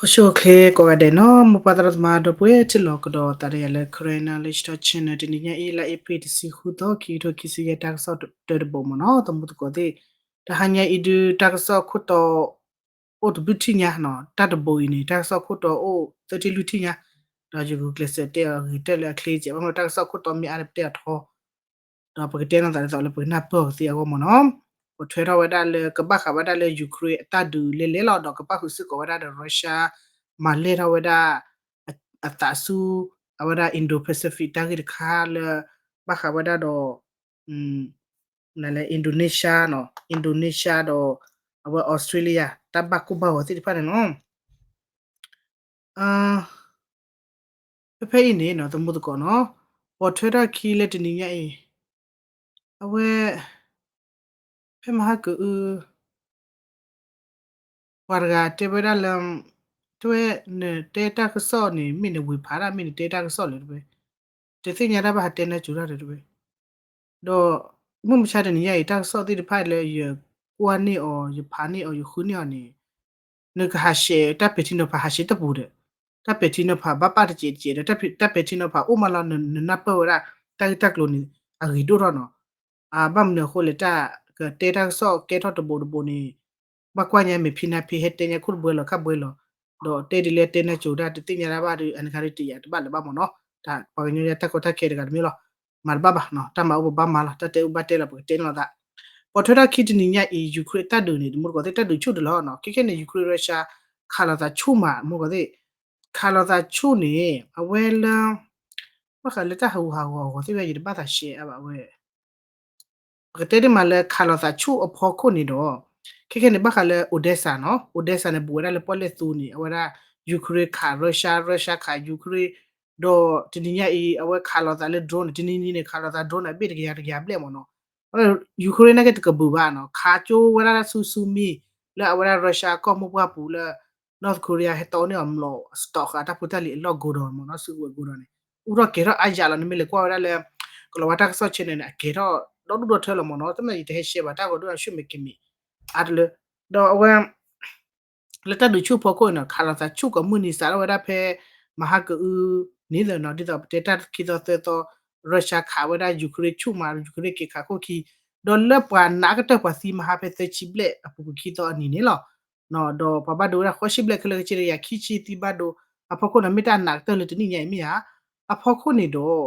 ဟီၣ်ခိၣ်ချၢကိးဂၤဒဲးနီၤ မိၢ်ပၢ်သရၣ်သမါဒီပုၢ်ဝဲၢ် ထံၣ်လိာ်ကဒီးသးဒီးယၤလၢ Karen Knowledge Talk Channel တနံၤညါအံၤ လါအ့ဖြ့ၣ်တဆံဃုသီ ခံကထိခံဆံယဲၢ် တၢ်ကစီၣ်တၢတဘိးမ့ၢ်နီၤ သမူသကိးသ့ၣ်, တဟါညါအံၤဒုး တၢ်ကစီၣ်ခိၣ်တီ အိၣ်တဘျုးထံၣ်ညါနီၤ တၢ်တဘိးအံၤန့ၣ် တၢ်ကစီၣ်ခိၣ်တီအိၣ်သၢထံၣ်လွံၢ်ထံၣ်ညါ, ဒီးယဂုာ်ကျဲးစၢးတဲအီၤဂ့ၤတၢၢ်လၢအချ့ကဲး ဘၣ်မနုၤတၢ်ကစီၣ်ခိၣ်တီမ့ၢ်အါဒီးပတဲအီၤထီ ဒီးပကတဲနီၢ်သးဒ်သိးလၢပကနၢ်ပၢၢ်အီၤကသ့အဂီၢ်မ့ၢ်နီၤ, ပထွဲထီၣ်ဝဲဒၣ်လၢကဘၣ်ဃးဝဲဒၣ်လၢ Ukraine အတၢ်ဒုးလဲၤလဲၤလီၤ ဒီးကဘၣ်ဃုာ်စ့ၢ်ကီးဝဲဒၣ်ဒီး Russia မၤလဲၢ်ထီၣ်ဝဲဒၣ် အသးဆူ အဝဲဒၣ် Indo-Pacific တၢ်ဂ့ၢ်တခါလၢ ဘၣ်ဃးဝဲဒၣ်ဒီး လၢ Indonesia နီၤ Indonesia ဒီး အဝဲ Australia တၢ်ဘၣ်ကိၢ်ဘၣ်ဂီၤသ့ၣ်တဖၣ်န့ၣ်လီၤ. ဖဲဖဲအံၤန့ၣ်နီၤ သမူသကိးနီၤ ပိာ်ထွဲထီၣ်ခံလၢတနံၤညါအံၤ အဝဲ ဖဲမဟါကအု ပှၤတဂၤတဲဝဲဒၣ်လၢ တဲဝဲ နတဲတၢ်ကစီၣ်န့ၣ် မ့ၢ်နဝ့ၤဖးဒၣ် မ့ၢ်နတဲတၢ်ကစီၣ်လဲၣ်တဲဝဲ, တသ့ၣ်ညါတၢ်ဘၣ်ဟးတဲနဲကိၤတၢ်တဲဝဲ, ဒီး မုၢ်မဆါတနံၤညါအံၤ တၢ်ကစီၣ်သ့ၣ်တဖၣ်လၢယကွၢ်န့ၢ်အီၤ ယဖးန့ၢ်အီၤ ယဃုန့ၢ်အီၤန့ၣ် နကဟးဆှဲးတၢ်ပဲာ်ထံနီၤဖးဟးဆှဲးတပူၤဒီး တၢ်ပဲာ်ထံနီၤဖးဘၣ်ပၣ်တစဲးတစဲးဒီး တၢ်ပဲာ်ထံနီၤဖးအိၣ်မးလီၤ နနၢ်ပၢၢ်ဝဲဒၣ် တၢ်ဂ့ၢ်တၢ်ကျိၤန့ၣ် အဂ့ၤဒိၣ်ထီၣ်နီၤ, ဘၣ်မနုၤအဃိလဲၣ် တၢ်ကတဲတၢ်ကစီၣ်ကဲထီၣ်တဘိးတဘိးန့ၣ် ဘၣ်ကွၢ်ညါမ့ၢ်ဖံနါဖံ ဟဲတဲညါခိၣ်တဘှဲလီၤခၣ်ဘှဲလီၤ, ဒီးတဲဒ်လဲၣ်တဲနဲကိၤတၢ် တသ့ၣ်ညါတၢ်ဘၣ်ဒီး အန့ၣ်ခါဒုးတယာ်တဘၣ်လၢၤဘၣ်မ့ၢ်နီၤ, တၢ်ပှၤကညီတၢ်ကီတၢ်ခဲတဂၤတမ့ၢ်လီၤ, မၤတဘၣ်ဘၣ်နီၤ တၢ်မၤအိၣ်ပဘၣ်မၤလီၤ တၢ်တဲအိၣ်ဘၣ်တဲလီၤ ပကတဲန့ၣ်လီၤသး, ပိာ်ထွဲထီၣ်ခံတနံၤညါအံၤ Ukraine တၢ်ဒုးန့ၣ် တမူတကိးသ့ၣ် တၢ်ဒုးဆူၣ်တလီၤနီၤ ခဲခဲန့ၣ် Ukraine Russia ခးလိာ်သးဆူၣ်မး တမူတကိးသ့ၣ် ခးလိာ်သးဆူၣ်န့ၣ် အဝဲလၢ ဘၣ်ဃးလၢတၢ်ဟးဂူာ်ဟးဂီၤအဂီၢ်သ့ၣ်တဖၣ် ယတဘၣ်သးရှဲအါဘၣ်ဝဲ ပကတဲဒ်မးလၢခးလိာ်သးဆူၣ်အဖီခိၣ်န့ၣ်ဒီး ခဲခဲန့ၣ် ဘၣ်ဃးလၢ Odesa နီၤ Odesa န့ၣ် ဘူးဝဲဒၣ်လၢပီၣ်လဲၣ်သူန့ၣ် အဝဲဒၣ် Ukraine ခး Russia, Russia ခး Ukraine, ဒီးတနံၤညါအံၤ အဝဲခးလိာ်သးလၢ drone န့ၣ် တနံၤနံၤန့ၣ် ခးလိာ်သး drone န့ၣ် အဘ့ၣ်တကယၤတကယၤဘျဲၣ်မ့ၢ်နီၤ, Ukraine နာ်က့တကဘူးဘၣ်နီၤ ခးကၠိဝဲဒၣ်ဆူ ဆူမံၤ လၢအဝဲဒၣ် Russia ကီၢ်မိၢ်ပှၢ်ပူၤလၢ North Korea ဟဲတီန့ၢ်အီၤမျိာ် စတီးဃာ်တၢ်ဖိတၢ်လံၤအလီၢ်ကိးဒီးမ့ၢ်နီၤ စုကဝဲၤကိးဒီးန့ၣ် အိၣ်ထီၣ်ကဲၤထီၣ်အါယၢ်လီၤ နမ့ၢ်လဲၤကွၢ်ဝဲဒၣ်လၢ ကလီၤဝါတၢ်ကစီၣ် channel န့ၣ် အကဲၤထီၣ်ဒီဒူၣ်ဒီထၢလီၤမ့ၢ်နီၤ တမ့ၢ်ယတဟဲရှဲဘၣ် တၢ်ဂီၤဒိၣ်အဆူၣ်မ့ၢ်ကမံး အါတလၢ ဒီးအဝဲ လၢတၢ်ဒုးဆူၣ်ဖီခိၣ်န့ၣ် ခးလိာ်သးဆူၣ်ကိးမုၢ်နံၤစးထီၣ်ဝဲဒၣ်ဖဲ မဟါကအု န့ၣ်သနီၤ ဒ်သိးပတဲတၢ်ခံသီသၢသီ Russia ခးဝဲဒၣ် Ukraine ဆူၣ်မး Ukraine က့ၤခးခိၣ်ခံ ဒီးလၢပှၤနာ်ကတၢၢ်ပှၤသံမဟါဖဲသၢဆံဘျဲၣ်အပူၤကွံာ်ခံသီအနံၤန့ၣ်လီၤ. ဒီးပှၤဘၣ်ဒိဝဲဒၣ်ဃိးဆံဘျဲၣ်ခဲလၢာ်ခဲဆ့တကယၤခံဆံသံဘၣ်ဒိ အဖီခိၣ်န့ၣ် မ့ၢ်တၢ်နာ်ကတၢၢ်လၢတနံၣ်ညါအံၤမ့ၢ်ဧါ. အဖီခိၣ်န့ၣ်ဒီး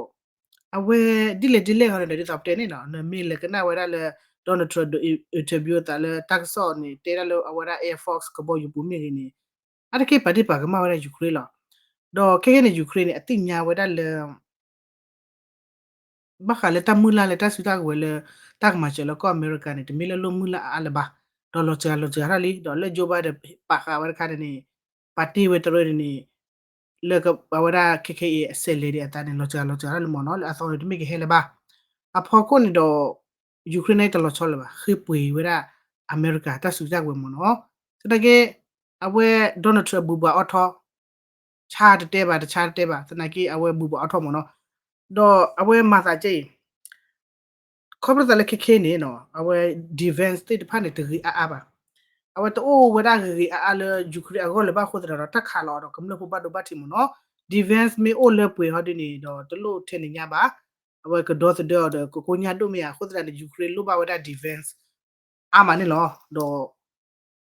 အဝဲဒ်လဲၣ်ဒ်လဲၣ်ဂီၢ်န့ၣ်ဒီး ဒ်သိးပတဲန့ၣ်နီၤ နမ့ၢ်လဲၤကနၣ်ဝဲဒၣ်လၢ Donald Trump ဒုး interview အသးလၢတၢ်ကစီၣ်န့ၣ် တဲဒၣ်လၢအဝဲဒၣ် Air Force ကဘီယူၤပူၤမ့ၢ်ဂ့ၤန့ၣ် အါတက့ၢ်ပာ်ဒ့ၣ်ပာ်ကမၣ်ဝဲဒၣ် Ukraine လီၤ. ဒီးခဲခဲန့ၣ် Ukraine န့ၣ် အသ့ၣ်ညါဝဲဒၣ်လၢ ဘၣ်ဃးလၢတၢ်မုၢ်လၢ်လၢတၢ်စုတၢ်ကဝဲၤလၢ တၢ်ကမၤစၢၤလၢကီၢ်အမဲရကၤန့ၣ် တမ့ၢ်လၢလိၣ်မုၢ်လၢ်အါအါလၢၤဘၣ်. ဒီးလီၤစှၤလီၤစှၤထီၣ်လံ ဒီးလၢ Joe Biden ပာ်ဃာ်ဝဲတခါန့ၣ်န့ၣ် ပာ်တ့ၢ်ဝဲတရၢန့ၣ်န့ၣ် လၢအဝဲဒၣ်ခဲခဲအံၤအဆဲးလဲၤဒံးအသးန့ၣ် လီၤစှၤလီၤစှၤထီၣ်လံမ့ၢ်နီၤ လၢအသီန့ၣ်တမ့ၢ်ကဟဲလၢၤဘၣ်. အဖီခိၣ်န့ၣ်ဒီး Ukraine န့ၣ်တလီၤဆီလၢၤဘၣ် ဃ့ပှ့ၤဝဲဒၣ်အမဲရကၤတၢ်စုတၢ်ကဝဲၤမ့ၢ်နီၤ. သနာ်က့ အဝဲ Donald Trump အဘူးပှၤအီၣ်ထီၣ် ဆါတတဲဘၣ် တဆါတတဲဘၣ် သနာ်က့ အဝဲဘူးပှၤအီၣ်ထီၣ်မ့ၢ်နီၤ. ဒီးအဝဲမၤသးကဲအံၤ ခီဖျိသးလၢခဲခဲန့ၣ်နီၤ အဝဲ defense သ့ၣ်တဖၣ်န့ၣ် တဂ့ၤအါအါဘၣ်. အဝဲတအိၣ်ဝဲဒၣ်ဂ့ၤဂ့ၤအါအါလၢ Ukraine အဂီၢ်လၢၤဘၣ်အဃိသတးဒီး တၢ်ခးလီၤအီၤဒီးကမျၢၢ်ဖိဘၣ်ဒိဘၣ်ထံးမ့ၢ်နီၤ. defense မ့ၢ်အိၣ်လၢပှဲၤဟီဒ်န့ၣ်ဒီး တလိၣ်ထဲန့ၣ်ညါဘၣ်. အဝဲကဒီသဒၢအီၤဒီး ကကိညၢ်ဒိၣ်မ့ၢ်ဧါ အဃိသတးန့ၣ် Ukraine လိၣ်ဘၣ်ဝဲဒၣ် defense အါမးန့ၣ်လီၤ.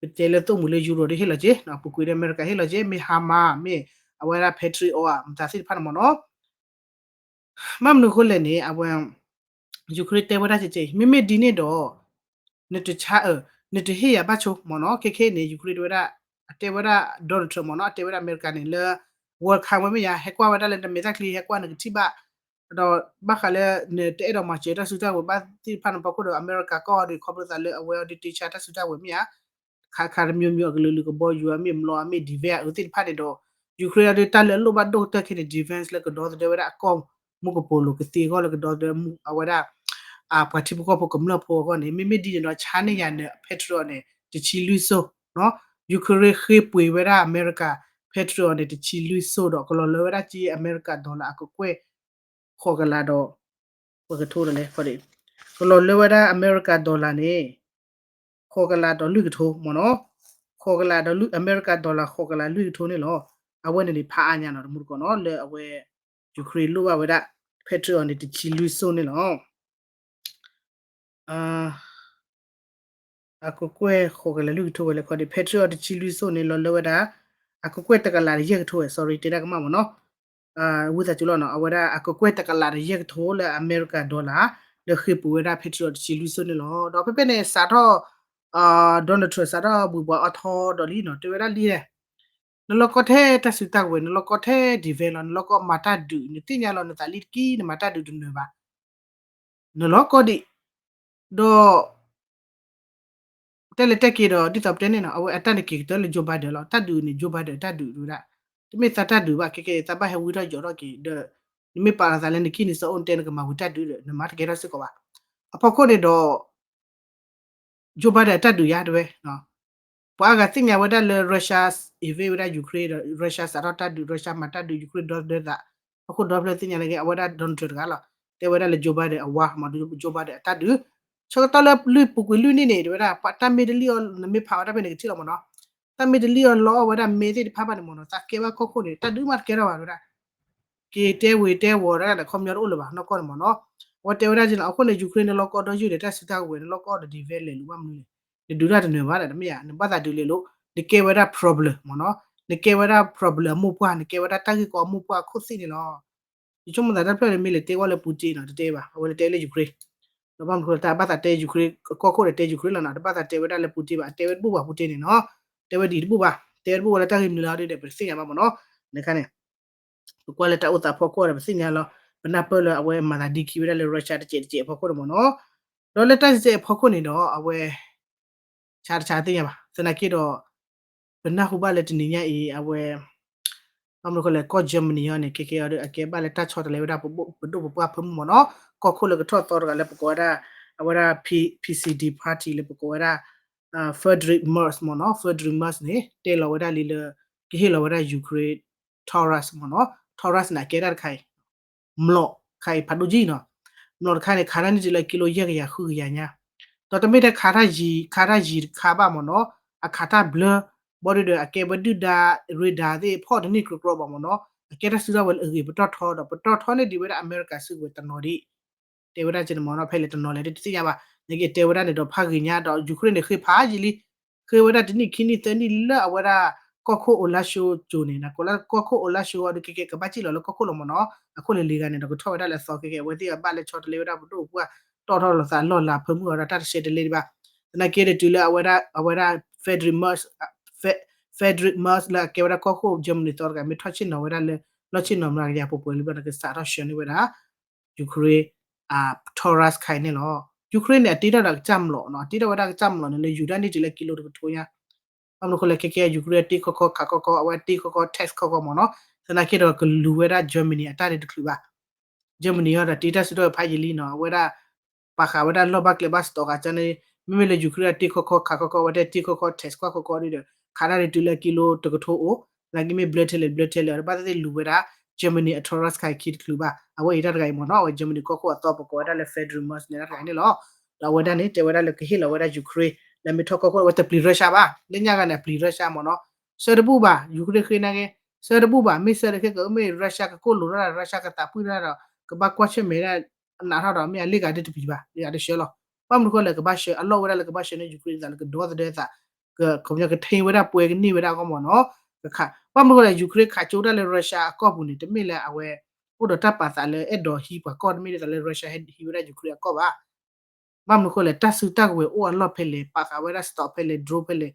ဒီး ပတဲလၢသိၣ်မှံၤလၢ Europe ဒီးဟ့ၣ်လီၤက့ၤ ပူၤကွံာ်ဒီး အမဲရကၤ ဟ့ၣ်လီၤက့ၤ မ့ၢ် HIMARS မ့ၢ် အဝဲဒၣ် Patriot အမတၤသ့ၣ်တဖၣ်န့ၣ်မ့ၢ်နီၤ. ဘၣ်မနုၤအဃိလဲၣ်န့ၣ် အဝဲ Ukraine တဲဝဲဒၣ်ကဲကဲအံၤ မ့မ့ၢ်ဒ်န့ၣ်ဒီး နတဆါအၢ နတဟ့ၣ်ယၤဘၣ်ဆိမ့ၢ်နီၤ. ခဲခဲအံၤန့ၣ် Ukraine တဲဝဲဒၣ် အတဲဝဲဒၣ် Donald Trump မ့ၢ်နီၤ အတဲဝဲဒၣ်အမဲရကၤန့ၣ်လၢ welcome ဝဲမ့ၢ်ယါ ဟဲကွၢ်ဝဲဒၣ်လၢနမဲာ်ချံ ဟဲကွၢ်နကထံၣ်ဘၣ် ဒီးဘၣ်ဃးလၢနတအဲၣ်ဒိးမၤစၢၤတၢ်စုတၢ်ဝဲၤဘၣ်သ့ၣ်တဖၣ်န့ၣ် ဖီခိၣ်ဒီး အမဲရကၤကီၢ်ဒီး ခီဖျိသးလၢအဝဲအီၤဒုးတ့ဆါတၢ်စုတၢ်ဝဲၤမ့ၢ်ဧါ ခးခးတမျိုးမျိုး အကလုာ်လုာ်ကဘီယူၤအမ့ၢ် မျိာ်အမ့ၢ် defense အၢသ့ၣ်တဖၣ်န့ၣ်ဒီး Ukraine အဒုးတၢ်လၢအလိၣ်ဘၣ်ဒိၣ်ကတၢၢ်ခဲန့ၣ် defense လၢကဒီသဒၢဝဲဒၣ်အကီၢ်မူကပိာ်လိၤကသ့အဂီၢ် လၢကဒီသဒၢမူအဝဲဒၣ် ပှၤထံဖိကီၢ်ဖိကမျၢၢ်ဖိအဂီၢ်န့ၣ် မ့မ့ၢ်ဒ်န့ၣ်ဒီး ဆါန့ၢ်ယၤန့ၣ် Patriot န့ၣ် တဆံလွံၢ်စိၢ် Ukraine ဃ့ပှ့ၤဝဲဒၣ်အမဲရကၤ Patriot န့ၣ် တဆံလွံၢ်စိၢ်ဒီး ကလီၤလၢဝဲဒၣ်က့အမဲရကၤ dollar အကကွဲၢ် ဃိးကလးဒီး ပကထိဒီးလဲၣ် ကလီၤလၢဝဲဒၣ်အမဲရကၤ dollar န့ၣ် ဃိးကလးဒီးလွံၢ်ကထိမ့ၢ်နီၤ. ဃိးကလးဒီး အမဲရကၤ dollar ဃိးကလးလွံၢ်ကထိန့ၣ်လီၤ. အဝဲန့ၣ်န့ၣ် ဖးအါညါနီၤ တမူတကိးနီၤ လၢအဝဲ Ukraine လိၣ်ဘၣ်ဝဲဒၣ် Patriot န့ၣ် တဆံလွံၢ်စိၣ်န့ၣ်လီၤ. အကကွဲၢ်ဃိးကလးလွံၢ်ကထိဝဲလဲၣ်ခီဒီး Patriot တဆံလွံၢ်စိၣ်န့ၣ် လီၤလၢဝဲဒၣ် အကကွဲၢ်တကလးဒီးယဲၢ်ကထိဝဲ sorry တဲဒၣ်ကမၣ်မ့ၢ်နီၤ. ဝံသးစူၤလီၤနီၤ အဝဲဒၣ်အကကွဲၢ်တကလးဒီးယဲၢ်ကထိလၢအမဲရကၤ dollar လၢဃ့ပူၤဝဲဒၣ် Patriot တဆံလွံၢ်စိၣ်န့ၣ်လီၤ. ဒီးဖဲဖဲန့ၣ် စးထီၣ် Donald Trump စးထီၣ်ဘှံးဘှီအီထီဒီးလံနီၤ တဲဝဲဒၣ်လံ နလီၢ်ကီထဲတၢ်စုတၢ်ကဝဲၤ နလီၢ်ကီထဲ defense လီၤ နလီၢ်ကီမၤတၢ်ဒုး နသ့ၣ်ညါလီၤ နသးလံတကံၢ် နမၤတၢ်ဒုးတနၢၤဘၣ် နလီၢ်ကီဒံး ဒီး တဲလဲၤတဲက့ၤဒီး ဒ်သိးပတဲန့ၣ်နီၤ အဝဲအတၢ်န့ၣ်က့ၤကတၢၢ်လၢ Joe Biden လီၤ. တၢ်ဒုးန့ၣ် Joe Biden တၢ်ဒုးဝဲဒၣ် တမ့ၢ်သးတၢ်ဒုးဘၣ် ခဲကဲ သးဘၣ်ဟဲဝံထီၣ်ယိးထီၣ်က့ၤဒီး နမ့ၢ်ပာ်လီၤသးလၢနကံၢ်နစီအိၣ် နတဲနကမၤဝံၤတၢ်ဒုးဒီး နမၤတကဲထီၣ်စ့ၢ်ကီးဘၣ်. အဖီခိၣ်န့ၣ်ဒီး Joe Biden အတၢ်ဒုးယါတဲဝဲ ပှၤအါဂၤသ့ၣ်ညါဝဲဒၣ်လၢ Russia invade ဝဲဒၣ် Ukraine ဒီး Russia စးထီၣ်တၢ်ဒုး Russia မၤတၢ်ဒုး Ukraine ဒီသဒၢသး အဃိဒီဖျၢၣ်သ့ၣ်ညါလၢက့ အဝဲဒၣ် Donald Trump တဂၤလီၤ. တဲဝဲဒၣ်လၢ Joe Biden အဝါ မ့ၢ် Joe Biden အတၢ်ဒုး ဆၢကတီၢ်လၢလွံၢ်ပူၤကွံာ်လွံၢ်နံၣ်န့ၣ် တဲဝဲဒၣ် ပှၤတၢ်မ့ၢ်တလံၣ်အီၤ နမ့ၢ်ဖးဝဲဒၣ်ဖဲန့ၣ်ကထံၣ်လီၤမ့ၢ်နီၤ. တၢ်မ့ၢ်တလံၣ်အီၤလီအီၤဝဲဒၣ်မ့ၢ်သ့ၣ်တဖၣ်ဘၣ်န့ၣ်မ့ၢ်နီၤ သးကဲဘၣ်ကီၢ်ခိၣ်န့ၣ် တၢ်ဒုးမးတကဲထီၣ်ဘၣ်တဲဝဲဒၣ် က့ၤတဲဝ့ၤတဲဝီၤဒၣ်ဒီး ခီပညီတအိၣ်လၢၤဘၣ် နီၢ်ကီၢ်န့ၣ်မ့ၢ်နီၤ. အဝဲတဲဝဲဒၣ်က့နီၤ အဃိန့ၣ် Ukraine နလီၢ်ကီဒီယုၢ်ဒီး တၢ်စုတၢ်ကဝဲၤ နလီၢ်ကီဒီး defense လဲၤလူၤဘၣ်မနုၤလဲၣ်. နဒုးတၢ်တနၢၤဘၣ်ဒီး တမ့ၢ်ဧါ နဘၣ်သးဒုးလဲၤလိာ် နကဲဝဲဒၣ် problem မ့ၢ်နီၤ. နကဲဝဲဒၣ် problem အမိၢ်ပှၢ် နကဲဝဲဒၣ်တၢ်ဂ့ၢ်ကီအမိၢ်ပှၢ်အခိၣ်သ့ၣ်န့ၣ်လီၤ. ယဆိကမိၣ်သးတၢ်ဖျၢၣ်န့ၣ် မ့ၢ်လဲၤတဲဝဲလၢ Putin နီၤ တတဲဘၣ် အဝဲလဲၤတဲလၢ Ukraine ဒီးဘၣ်မနုၤဃိလၢတၢ်ဘၣ်သးတဲ Ukraine ကီၢ်ခိၣ်ဒီးတဲ Ukraine လီၤနီၤ တဘၣ်သးတဲဝဲဒၣ်လၢ Putin ဘၣ် တဲဝဲတဘူၣ်ဘၣ် Putin န့ၣ်နီၤ တဲဝဲဒ်တဘူၣ်ဘၣ် တဲဝဲတဘူၣ်ဝဲလၢတၢ်ဂ့ၢ်မနုၤလၢအီၤဒီး ပတသ့ၣ်ညါဘၣ်မ့ၢ်နီၤ. နခါန့ၣ် ပကွၢ်လၢတၢ်အိၣ်သးဖီခိၣ်ဒီး ပသ့ၣ်ညါလီၤ ပနၢ်ပၢၢ်လၢအဝဲမၤသးဒ်ခံဝဲဒၣ်လၢ Russia တစဲးတစဲးအဖီခိၣ်န့ၣ်မ့ၢ်နီၤ. ဒီးလၢတၢ်စဲးအဖီခိၣ်န့ၣ်ဒီး အဝဲ ဆါတဆါသ့ၣ်ညါဘၣ် သနာ်က့ဒီး ပနၢ်ဟူဘၣ်လၢတနံၤညါအံၤ အဝဲ ဘၣ်မနုၤဃိလဲၣ် ကီၢ် Germany အံၤန့ၣ် ခဲကဲအီၤဒီး အကဲဘၣ်လၢတၢ်ဆီတလဲဝဲဒၣ် ပဒိၣ်ပပှၢ်ဖၢမုၢ်မ့ၢ်နီၤ. ကီၢ်ခိၣ်လၢကထီၣ်သီတဂၤလၢပကိးဝဲဒၣ် အဝဲဒၣ် P- PCD party လၢပကိးဝဲဒၣ် Friedrich Merz မ့ၢ်နီၤ. Friedrich Merz န့ၣ် တဲလီၤဝဲဒၣ်လံလၢ ကဟ့ၣ်လီၤဝဲဒၣ် Ukraine Taurus မ့ၢ်နီၤ. Taurus န့ၣ် အကဲဒၣ်တခါအံၤ မျိာ်ခါအံၤဖးဒိၣ်ကံနီၤ. မျိာ်တခါန့ၣ် ခးတၢ်န့ၢ်တုၤလၢကံလိယဲၢ်ကယၤဃုကယၤညါ, ဒီးတမ့ၢ်ထဲခးတၢ်ယံၤ ခးတၢ်ယံၤတခါဘၣ်မ့ၢ်နီၤ, အခးတၢ်ဘျၢ, ဘၣ်ဒီးအကဲဝဲဒုၣ်ဒါ radar သ့ၣ်ဖီၣ်တန့ၢ်ကြီကြီဘၣ်မ့ၢ်နီၤ, အကဲတၢ်စုထီၣ်ဝဲလၢအဂ့ၤပတီၢ်ထီဒီး ပတီၢ်ထီန့ၢ်ဒံးဝဲဒၣ်အမဲရကၤစုကဝဲၤတနီၤဒံး တဲဝဲဒၣ်က့န့ၣ်မ့ၢ်နီၤ, ဖဲလဲၣ်တနီၤလဲၣ်တသ့ၣ်ညါဘၣ်, နကတဲဝဲဒၣ်န့ၣ်ဒီးဖးဂ့ၤညါဒီး Ukraine န့ၣ်ဃ့ဖးယံာ်လံ, ဃ့ဝဲဒၣ်တနံၣ်ခံနံၣ်သၢနံၣ်လၢအဝဲဒၣ် ကီၢ်ခိၣ်အိၣ်လါၡိကၠိန့ၣ် နကိးလၢကီၢ်ခိၣ်အိၣ်လါၡိအီၤဒီး ကဲကဲကဘၣ်စံၣ်လီၤလၢကီၢ်ခိၣ်လီၤမ့ၢ်နီၤ, အခိၣ်လၢလံၤဂၤန့ၣ်ဒီး ကထီၣ်ဝဲဒၣ်လၢအသီကဲကဲ အဝဲသ့ၣ်အဘၣ်လၢဆီတလဲဝဲဒၣ်ပဒိၣ်ပပှၢ် တီၣ်ထီၣ်လိာ်သးလီၢ်လၤဖၢမုၢ်အီၤဒီးတၢ်တဆဲးတလဲဒံးဘၣ်, သနာ်က့ဒီးတုၤလၢအဝဲဒၣ် အဝဲဒၣ် Frederick Merz Frederick Merz လၢအကဲဝဲဒၣ်ကီၢ်ခိၣ် Germany သီတဂၤ မ့ၢ်ထီၣ်ဆ့ၣ်နီၤဝဲဒၣ်လၢ လီၢ်ဆ့ၣ်နီၤမတၤကယၤပှဲၤပှဲၤလံဘျီန့ၣ် ကစးထီၣ်ဆှၢန့ၢ်ဝဲဒၣ် Ukraine Taurus ခါအံၤန့ၣ်လီၤ. Ukraine န့ၣ် အတ့ထီၣ်ဒီးကစၢ်မျိာ်နီၤ, အတ့ထီၣ်ဝဲဒၣ်ကစၢ်မျိာ်န့ၣ်လၢယူၤဒၣ်န့ၢ်တုၤလၢကံလိတကထိညါ, ဘၣ်မနုၤဃိလဲၣ် ခဲကဲ Ukraine အတ့ခီခီခးခီခီ အဝဲတ့ခီခီ test ခီခီမ့ၢ်နီၤ, သနာ်က့ဒီးကလူၤဝဲဒၣ် Germany အတၢ်န့ၣ်တချုးဘၣ် Germany အီၤဒီးတ့တၢ်စုထီၣ်ဖးယံာ်လံနီၤ, အဝဲဒၣ် ပာ်ဃာ်ဝဲဒၣ်လီၢ်ဘၣ်ကျဲဘၣ်စတီၤဃာ်ကန့ၣ်, မ့မ့ၢ်လၢ Ukraine အတ့ခီခီခးခီခီ အဝဲတ့ခီခီ test ကွၢ်ခီခီဒီး ခးဒၣ်န့ၢ်တုၤလၢကံလိတကထိအိၣ်, သနာ်က့မ့ၢ်ဘျၢထဲလဲၣ်ဘျၢထဲလဲၣ် အီၤဒီးဘၣ်သ့ၣ်သ့ၣ်လူၤဝဲဒၣ် Germany အ Taurus ခါအံၤခံတချုးဘၣ်, အဝဲအံၤတၢ်တဂၤအံၤမ့ၢ်နီၤ, အဝဲ Germany ကီၢ်ခိၣ်အသီပကိးဝဲဒၣ်လၢ Frederick Merz န့ၣ်တၢ်တဂၤအံၤန့ၣ်လီၤ. ဒီးအဝဲဒၣ်န့ၣ် တဲဝဲဒၣ်လၢကဟ့ၣ်လီၤဝဲဒၣ် Ukraine လၢမ့ၢ်ထီၣ်ကီၢ်ခိၣ် အဝဲတပျံၤ Russia ဘၣ်, လၢညါဂၤန့ၣ် အပျံၤ Russia မ့ၢ်နီၤ, ဆၢတဘူၣ်ဘၣ် Ukraine ဃ့နၤက့, ဆၢတဘူၣ်ဘၣ် မ့ၢ်ဆၢတခဲကမ့ၢ် Russia ကကိၢ်လိာ်ထီၣ်ဒၣ် Russia ကသးပှံၢ်ထီၣ်ဒီး ကဘၣ်ကွၢ်ဆၢၣ်မဲာ်ဒၣ် အနးထီၣ်ဒီး မ့ၢ်အလ့ၣ်ဂၤဒ်တပျံၤဘၣ် လၢအတဆှၢလီၤ, ဘၣ်မနုၤဃိလဲၣ် ကဘၣ်ဆှၢ အလီၢ်ဝဲဒၣ်လၢကဘၣ်ဆှၢန့ၢ် Ukraine သးလၢကဒီသဒၢသး ကညီကထံၣ်ဝဲဒၣ်ပှဲၤကန့ၢ်ဝဲဒၣ်အဂီၢ်မ့ၢ်နီၤ, ကခး ဘၣ်မနုၤဃိလဲၣ် Ukraine ခးကၠိတၢ်လၢ Russia အကီၢ်ပူၤန့ၣ် တမ့ၢ်လၢအဝဲ အိၣ်ဒီးတၢ်ပာ်သးလၢအဲၣ်ဒိးဟံးပှၤကီၢ် တမ့ၢ်ဒ်သိးလၢ Russia ဟဲဟံးဝဲဒၣ် Ukraine အကီၢ်ဘၣ်. ဘၣ်မနုၤဃိလဲၣ် တၢ်စုတၢ်ကဝဲၤအိၣ်အလီၢ်ဖဲလဲၣ် ပာ်ဃာ်ဝဲဒၣ် stock ဖဲလဲၣ် drone ဖဲလဲၣ်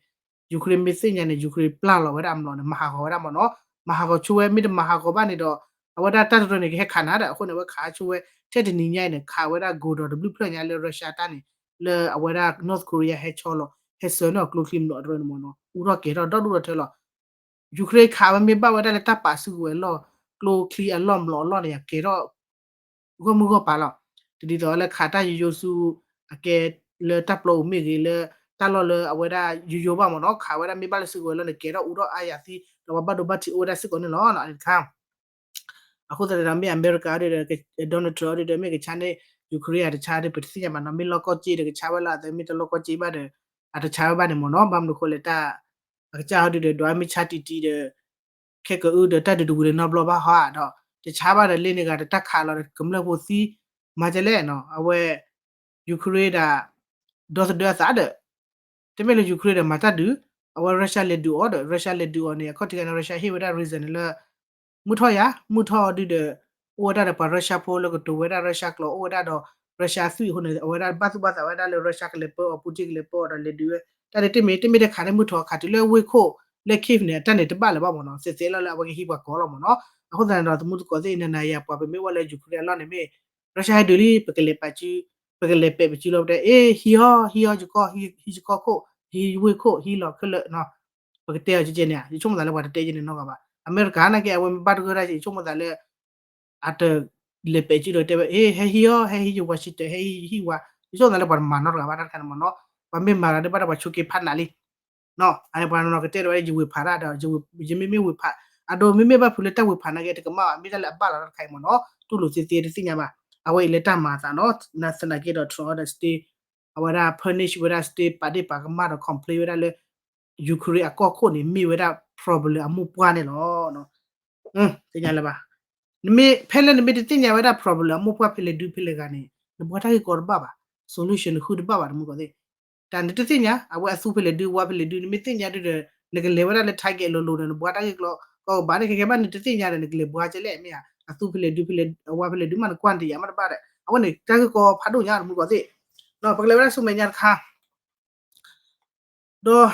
Ukraine မ့ၢ်သ့ၣ်ညါန့ၣ် Ukraine ပျၢ်လီၤဝဲဒၣ်အမျိာ်န့ၣ် မၤဟးဂီၤဝဲဒၣ်မ့ၢ်နီၤ, မၤဟးဂီၤဆိဝဲမ့ၢ်တမၤဟးဂီၤဘၣ်န့ၣ်ဒီး အဝဲဒၣ်တၢ်တရၢန့ၣ် ကဟဲခးနၤဒီး အဃိန့ၣ် အဝဲခးဆိဝဲ ထဲတနံၤညါအံၤန့ၣ် ခးဝဲဒၣ် goal ဒီးတဘျုးဖျၢၣ်ညါလၢ Russia တၢ်န့ၣ် လၢအဝဲဒၣ် North Korea ဟဲဆီလီၤ ဟဲစၢၤန့ၢ်အီၤကျိချံမျိာ်အတရၢန့ၣ်မ့ၢ်နီၤ အူထီၣ်ကဲၤထီၣ်ဒီဒူၣ်ဒီထၢလီၤ. Ukraine ခးဝဲမ့ၢ်ဘၣ်ဝဲဒၣ်လၢတၢ်ပာ်စုကဝဲၤအလီၢ် ကျိချံအလီၢ်မျိာ်အလီၢ်န့ၣ် ကဲၤထီၣ် ဂီၢ်မုၢ်ဂီၢ်ပၤလီၤ. တဒ်သိးလၢခးတၢ်ယိယိဆူ အကဲလၢတၢ်ပျီပူၤမ့ၢ်ဂ့ၤ လၢတၢ်လီၢ်လၢအဝဲဒၣ်ယိယိဘၣ်မ့ၢ်နီၤ ခးဝဲဒၣ်မ့ၢ်ဘၣ်လၢစုကဝဲၤလီၢ်န့ၣ် ကဲၤထီၣ်အူထီၣ်အါယၤသံ ဒီးပှၤဘၣ်ဒိဘၣ်ထံးအိၣ်ဝဲဒၣ်စ့ၢ်ကီးန့ၣ်လီၤ. တခါ အဃိသတးဒီးမ့ၢ်အမဲရကၤဒီး Donald Trump ဒီး မ့ၢ်ကဆါန့ၢ် Ukraine အတဆါဒီး ပတသ့ၣ်ညါဘၣ်နီၤ မ့ၢ်လီၢ်ကီၢ်စ့ၢ်ဒီးကဆါဝဲလီၤ အသးမ့ၢ်တလီၢ်ကီၢ်စ့ၢ်ဘၣ်ဒီး အတဆါဝဲဘၣ်န့ၣ်မ့ၢ်နီၤ ဘၣ်မနုၤဃိလဲၣ်တၢ် အကစၢ်ဟီဒုဒီး ဒွးမ့ၢ်ဆါတံၢ်တံၢ်ဒီး ခဲကအုဒီးတၢ်ဒုးတဝံၤလၢၤနီတဘျီဘၣ်ဟီဧါဒီး တဆါဘၣ်ဒီးလ့န့ၣ်ဂၤဒီးတၢ်ခးလီၤဒီးကမျၢၢ်ဖိသံ မၤဒ်လဲၣ်နီၤ အဝဲ Ukraine ဒၣ် ဒီသဒၢအသးဒီး တမ့ၢ်လၢ Ukraine ဒီးမၤတၢ်ဒုး အဝဲ Russia လဲၤဒုးအီၤဒီး Russia လဲၤဒုးအီၤန့ၣ် အခီၣ်ထံးဂၤန့ၣ် Russia ဟ့ၣ်ဝဲဒၣ် reason န့ၣ်လၢ မုၢ်ထီၣ်ယၤ မုၢ်ထီၣ်ဒုဒီး အိၣ်ဝဲဒၣ်ဒီးပှၤ Russia ဖိလၢကတိၤဝဲဒၣ် Russia ကျိာ် အိၣ်ဝဲဒၣ်ဒီး Russia အသွံၣ်အဃိန့ၣ် အဝဲဒၣ်ဘၣ်သူၣ်ဘၣ်သးဝဲဒၣ်လၢ Russia ကလဲၤပၢအီၤ Putin ကလဲၤပၢအီၤဒီးလဲၤဒုးဝဲ တၢ်ဒ်တမ့ၢ် တမ့ၢ်တခးန့ၣ် မုၢ်ထီၣ်ခးတုၤလၢဝ့ၢ်ခိၣ်လၢ Kyiv န့ၣ် အတၢ်န့ၣ်တဘၣ်လၢၤဘၣ်မ့ၢ်နီၤ သဲးသဲလီၤလၢအဝဲကဟံးပှၤကီၢ်လီၤမ့ၢ်နီၤ အဃိသတးန့ၣ်ဒီး သမူသကိးသ့ၣ် နၤနၤယၤပှၤ ပမ့ၢ်အိၣ်လၢ Ukraine အလီၢ်န့ၣ်မ့ၢ် Russia ဟဲဒုးလံ ပကလဲၤပာ်စု ပကလဲၤပဲာ်ပစုလီၤ ပတဲ အ့ ဟံးအီၤ ဟံးအီၤယကီၢ် ဟံးယကီၢ်ခိၣ် ဟံးဝ့ၢ်ခိၣ် ဟံးလီၤခဲလၢာ်နီၤ ပကတဲအီၤကဲကဲန့ၣ် ယဆိကမိၣ်သးလၢပှၤတတဲယဲန့ၣ်နီတဂၤဘၣ် အမဲရကၤနာ်က့ အဝဲမ့ၢ်ဘၣ်တဂၢၢ်တၢ် ယဆိကမိၣ်သးလၢ အတလဲၤပဲာ်စုဒီးတဲဝဲ အ့ ဟဲဟံးအီၤ ဟဲဟံးယ Washington ဟဲဟံးယဟံၣ်ဝါ ယဆိကမိၣ်သးလၢပှၤတမၤနီတဂၤဘၣ် တၢ်တခါန့ၣ်မ့ၢ်နီၤ ပှၤမ့ၢ်မၤတဂၤဒီးဘၣ်ဒီးပှၤဆိးက့ၤဖးနးလံ အပှၤနီၤကတဲဒီးဝဲ ယဝ့ၤဖးတၢ်ဒီး ယမ့မ့ၢ်ဝ့ၤဖး အဒိ မ့မ့ၢ်ဘၣ်ဖုးလၢတၢ်ဝ့ၤဖးနာ်က့ တကမၣ်ဘၣ် မ့ၢ်တၢ်လၢအဘၣ်လီၤတၢ်တခါအံၤမ့ၢ်နီၤ တူၢ်လိာ်သ့သ့တသ့ၣ်ညါဘၣ် အဝဲအံၤလၢတၢ်မၤအသးနီၤ သနာ်က့ဒီး Trump ဒီး state အဝဲဒၣ် punish ဝဲဒၣ် state ပာ်ဒ့ၣ်ပာ်ကမၣ်ဒီး complain ဝဲဒၣ်လၢ Ukraine အကီၢ်ခိၣ်န့ၣ် မ့ၢ်ဝဲဒၣ် problem အမိၢ်ပှၢ်န့ၣ်လီၤ သ့ၣ်ညါလၢၤဘၣ် နမ့ၢ် ဖဲလၢနမ့ၢ်တသ့ၣ်ညါဝဲဒၣ် problem အမိၢ်ပှၢ်ဖဲလဲၣ်ဒုဖဲလဲၣ်ဂၤန့ၣ် နဘှါတၢ်ဂ့ၢ်ကီတဘၣ်ဘၣ် solution နဃုတဘၣ်ဘၣ် တမူကီၢ်သ့ၣ် တၢ်နတသ့ၣ်ညါ အဝဲအသူဖဲလဲၣ်ဒု ဝါဖဲလဲၣ်ဒု နမ့ၢ်သ့ၣ်ညါဒုဒီး နကလဲၤဝဲဒၣ်လၢ target လိၤလိၤဒီး နဘှါတၢ်ဂ့ၢ်ကီကီကဘၣ်န့ၣ် ခဲကဲဘၣ်နတသ့ၣ်ညါဒီး နကလဲၤဘှါကဲလဲၣ် မ့ၢ်ဧါ အသူဖဲလဲၣ်ဒုဖဲလဲၣ် အဝါဖဲလဲၣ်ဒုမး နကွၢ်တယာ်မးတဘၣ်ဒီး အဝဲန့ၣ် တၢ်ဂ့ၢ်ကီဖးဒိၣ်ညါ တမူကီၢ်သ့ၣ် ပကလဲၤဝဲဒၣ်ဆူမဲာ်ညါတခါ ဒီး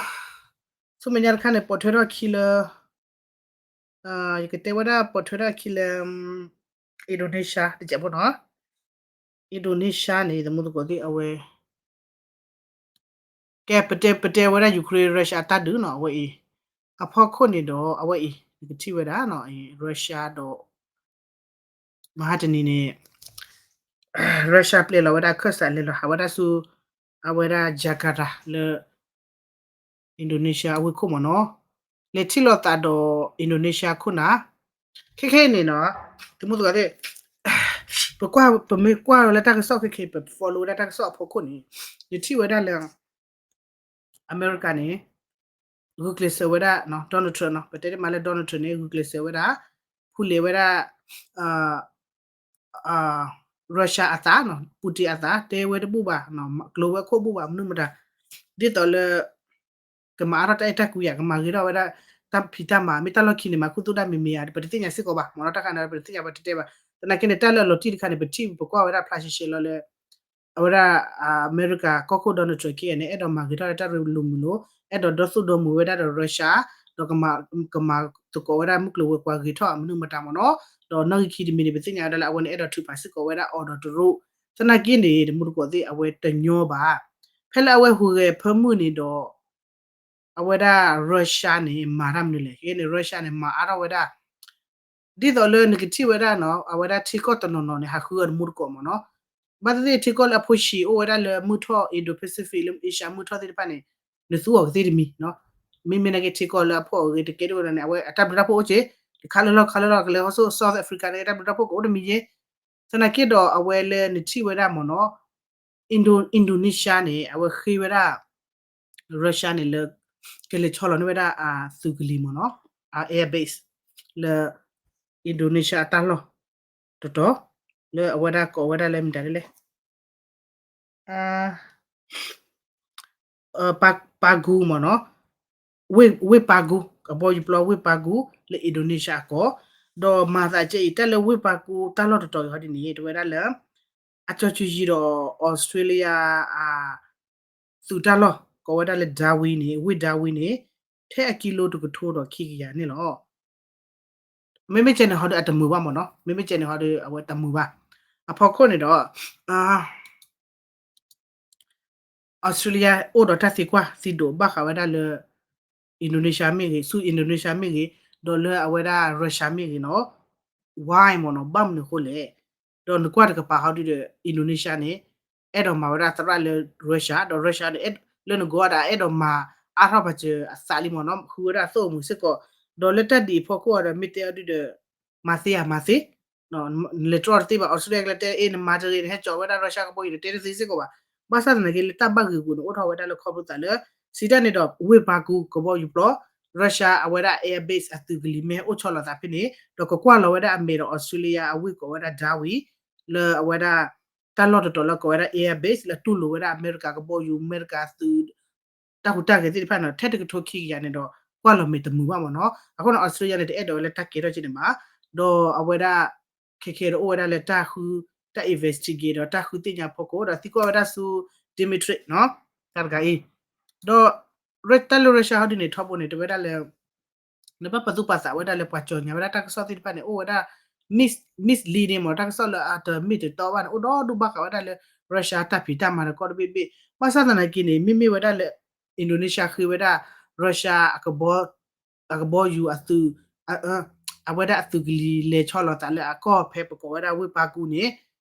ဆူမဲာ်ညါတခါန့ၣ် ပိာ်ထွဲထီၣ်ခံလၢ ယကတဲဝဲဒၣ်ပိာ်ထွဲထီၣ်ခံလၢ Indonesia တစဲးဖိနီၤ Indonesia န့ၣ် တမူသကိးသ့ၣ်အဝဲ ကဲ ပတဲ ပတဲဝဲဒၣ် Ukraine Russia အတၢ်ဒုးနီၤ အဝဲအံၤ အဖီခိၣ်န့ၣ်ဒီး အဝဲအံၤ နကထံၣ်ဝဲဒၣ်နီၤ Russia ဒီး မဟါတနံၤန့ၣ် Russia ပျဲလီၤဝဲဒၣ် Kursk လဲၤလီၤဟးဝဲဒၣ်ဆူ အဝဲဒၣ် Jakarta လၢ Indonesia အဝ့ၢ်ခိၣ်မ့ၢ်နီၤ လဲၤထံၣ်လိာ်သးဒီး Indonesia ခိၣ်နၢ် ခဲခဲအံၤန့ၣ်နီၤ တမူသကိးသ့ၣ် ပကွၢ် ပမ့ၢ်ကွၢ်လၢတၢ်ကစီၣ်ခဲခဲ ပ follow ဝဲဒၣ်တၢ်ကစီၣ်အဖီခိၣ်န့ၣ် ယထံၣ်ဝဲဒၣ်လၢ အမဲရကၤန့ၣ် ဂုာ်ကျဲးစၢးဝဲဒၣ် Donald Trump နီၤ ပတဲတမံၤလၢ Donald Trump န့ၣ် ဂုာ်ကျဲးစၢးဝဲဒၣ် ဖူလဲၤဝဲဒၣ် Russia အသးနီၤ Putin အသး တဲဝဲတဘူၣ်ဘၣ် ကျိၤဝဲခိၣ်ဘူၣ်ဘၣ် မနုၤမတၤ ဒ်သိးလၢ ကမၤအါထီၣ်တၢ်အဲၣ်တၢ်ကွံဧါ ကမၤဂ့ၤထီၣ်ဝဲဒၣ် တၢ်ဖံးတၢ်မၤ မ့ၢ်တၢ်လီၢ်ခံန့ၣ် မၤခူသူၣ်တၢ်မံၤမံၤဧါ ပတသ့ၣ်ညါစ့ၢ်ကီးဘၣ် မ့ၢ်နီၤ တၢ်ခါန့ၣ် ပတသ့ၣ်ညါ ပတတဲဘၣ် သနာ်က့န့ၣ် တၢ်လၢအလီၤတံၢ်တခါန့ၣ် ပထံၣ်ပကွၢ်ဝဲဒၣ်ဖျါရှဲရှဲလီၤလၢ အဝဲဒၣ် အမဲရကၤကီၢ်ခိၣ် Donald Trump ခဲအံၤန့ၣ် အဲၣ်ဒိးမၤဂ့ၤထီၣ်လၢတၢ်ရ့လိာ်မုာ်လိာ် အဲၣ်ဒိးဒီသူၣ်ဒီမုာ်ဝဲဒၣ်ဒီး Russia ဒီး ကမၤသကိးဝဲဒၣ်မုၢ်ကျိၤဝဲၤကွာ်ဂ့ၤထီၣ်မနုၤမတၤမ့ၢ်နီၤ ဒီးနီၣ်ဂံၢ်ခံတမံၤန့ၣ် ပသ့ၣ်ညါဝဲဒၣ်လၢအဝဲန့ၣ်အဲၣ်ဒိးထုးဖးစ့ၢ်ကီးဝဲဒၣ်အီၤဒီးတရူး သနာ်က့န့ၣ် တမူတကိးသ့ၣ် အဝဲတညီဘၣ် ဖဲလၢအဝဲဟူးဂဲၤဖၢမုၢ်န့ၣ်ဒီး အဝဲဒၣ် Russia န့ၣ် မၤတၢ်မနုၤလဲၣ် ခဲအံၤန့ၣ် Russia န့ၣ် မၤအါထီၣ်ဝဲဒၣ် ဒ်သိးလၢနကထံၣ်ဝဲဒၣ်နီၤ အဝဲဒၣ်ထံကီၢ်တနီၤနီၤန့ၣ် ဟးဃုအီၤတမူတကိးမ့ၢ်နီၤ ဘၣ်သ့ၣ်သ့ၣ်ထံကီၢ်လၢအဖိဆံးအိၣ်ဝဲဒၣ်လၢမုၢ်ထီၣ် Indo-Pacific လၢ Asia မုၢ်ထီၣ်သ့ၣ်တဖၣ်န့ၣ် နသူအီၤကသ့တမံၤနီၤ မ့မ့ၢ်နာ်က့ထံကီၢ်လၢအဖှီၣ်အဂ့ၤတကဲဒိၣ်ဝဲဒၣ်န့ၣ် အဝဲအတၢ်ဘျုးတၢ်ဖှိၣ်အိၣ်က့ၤ တခါလၢလီၢ်ခါလၢလီၢ် ကလဲၤဟီၣ်ဆူ South Africa န့ၣ် တၢ်ဘျုးတၢ်ဖှိၣ်ကအိၣ်တမံၤယဲ သနာ်က့ဒီးအဝဲလၢနထံၣ်ဝဲဒၣ်မ့ၢ်နီၤ Indo Indonesia န့ၣ် အဝဲဃ့ဝဲဒၣ် Russia န့ၣ်လၢ ကလဲၤဆီလီၤန့ၢ်ဝဲဒၣ်အသုးကလံၤမ့ၢ်နီၤ အ air base လၢ Indonesia အတၢ်လီၢ်တတီၤ လၢအဝဲဒၣ်ကိးဝဲဒၣ်လၢမတၤဒ်လဲၣ် Pagu မ့ၢ်နီၤ ဝ့ၢ် Pagu ကဘီယူၤပျီဝ့ၢ် Pagu လၢ Indonesia အကီၢ် ဒီးမၤသးကဲအံၤ တၢ်လၢဝ့ၢ် Pagu တၢ်လီၢ်တတီၤအံၤဟီဒ်န့ၣ် တဝဲဒၣ်လၢ အကၠီၤကူၤယံၤဒီး Australia အ သုးတၢ်လီၢ် ကိးဝဲဒၣ်လၢ Darwin န့ၣ် ဝ့ၢ် Darwin န့ၣ် ထဲအကံလိတကထိဒီးခံကယၤန့ၣ်လီၤ. မ့မ့ၢ်ကဲန့ၣ်ဟီဒုးအတမုာ်ဘၣ်မ့ၢ်နီၤ မ့မ့ၢ်ကဲန့ၣ်ဟီဒုးအဝဲတမုာ်ဘၣ်. အဖီခိၣ်န့ၣ်ဒီး Australia အိၣ်ဒီးတၢ်သံကွၢ်သံဒိးဘၣ်ဃးဝဲဒၣ်လၢ Indonesia မ့ၢ်ဂ့ၤ ဆူ Indonesia မ့ၢ်ဂ့ၤ ဒီးလၢအဝဲဒၣ် Russia မ့ၢ်ဂ့ၤနီၤ why မ့ၢ်နီၤ ဘၣ်မနုၤအဃိလဲၣ်. ဒီးနကွၢ်တကပၤဟီဒုးဒီး Indonesia န့ၣ် အဲၣ်ဒိးမၤဝဲဒၣ်သရၣ်လၢ Russia ဒီး Russia န့ၣ် လၢနဂီၢ်ဒၣ်အဲၣ်ဒိးမၤအါထီၣ်ပာ်စၢၤအသးလံမ့ၢ်နီၤ ဃုဝဲဒၣ်သိၣ်အမုာ်စ့ၢ်ကီး ဒီးလၢတၢ်ဒ်အံၤအဖီခိၣ်ဒီး မ့ၢ်တဲအီၤဒုးဒီး မၤသ့ဧါမၤသ့ နလဲၤတြီတသ့ဘၣ် Australia ကလဲၤတဲ အ့ နမၤတဂ့ၤ နဟဲကၠီဝဲဒၣ် Russia ကဘီယူၤ နတဲတသ့စ့ၢ်ကီးဘၣ်. ဘၣ်ဆၣ်သနာ်က့လၢတၢ်ဘၣ်ဂ့ၤပူၤန့ၣ် အိၣ်ထီၣ်ဝဲဒၣ်လၢခီဖျိသးလၢ စံးတၢ်န့ၣ်ဒီး ဝ့ၢ် Pagu ကဘီယူၤပျီ Russia အဝဲဒၣ် air base အသုးကလံၤမ့ၢ်အိၣ်ဆီလီၤသးဖဲန့ၣ် ဒီးကကွၢ်လီၤဝဲဒၣ်အမဲာ်ဒီး Australia အဝ့ၢ်ကိးဝဲဒၣ် Darwin လၢအဝဲဒၣ် တၢ်လီၢ်တတီၤလၢကိးဝဲဒၣ် air base လၢတူၢ်လိာ်ဝဲဒၣ်အမဲရကၤကဘီယူၤ အမဲရကၤသုး တၢ်ဟူးတၢ်ဂဲၤသ့ၣ်တဖၣ်န့ၣ် ထဲတကထိခံကယၤန့ၣ်ဒီး ကွၢ်လီၤမဲာ်တမုာ်ဘၣ်မ့ၢ်နီၤ. အဃိန့ၣ် Australia န့ၣ် တအဲၣ်ဒိးဝဲလၢတၢ်ကဲထီၣ်က့န့ၣ်ဘၣ်. ဒီးအဝဲဒၣ် ခဲခဲဒီးအိၣ်ဝဲဒၣ်လၢတၢ်ဃု တၢ် investigate ဒီးတၢ်ဃုသ့ၣ်ညါဖီခိၣ် ဒီးသံကွၢ်ဝဲဒၣ်ဆူ Dmitry နီၤ တၢ်တဂၤအံၤ ဒီး တၢ်လၢ Russia ဟီဒ်န့ၣ် ထီဘိန့ၣ် တဝဲဒၣ်လၢ နဘၣ်ပသူၣ်ပာ်သးဝဲဒၣ်လၢပှၤကၠီၤညါဝဲဒၣ်တၢ်ကစီၣ်သ့ၣ်တဖၣ်န့ၣ် အိၣ်ဝဲဒၣ် mis misleading မ့ၢ် တၢ်ကစီၣ်လၢအတမ့ၢ်တတီဘၣ်န့ၣ် အိၣ်ဒီဒူၣ်ဘၣ်ဃးဝဲဒၣ်လၢ Russia တၢ်ဖံးတၢ်မၤတကီၢ်တဘ့ၣ်ဘ့ၣ် ဘၣ်ဆၣ်သနာ်က့န့ၣ် မ့မ့ၢ်ဝဲဒၣ်လၢ Indonesia ဃ့ဝဲဒၣ် Russia အကဘီ အကဘီယူၤအသုး အဝဲဒၣ်အသုးကလံၤလဲၤဆီလီၤသးလၢအကီၢ်ဖဲပကိးဝဲဒၣ်ဝ့ၢ်ပၢ်ကူန့ၣ်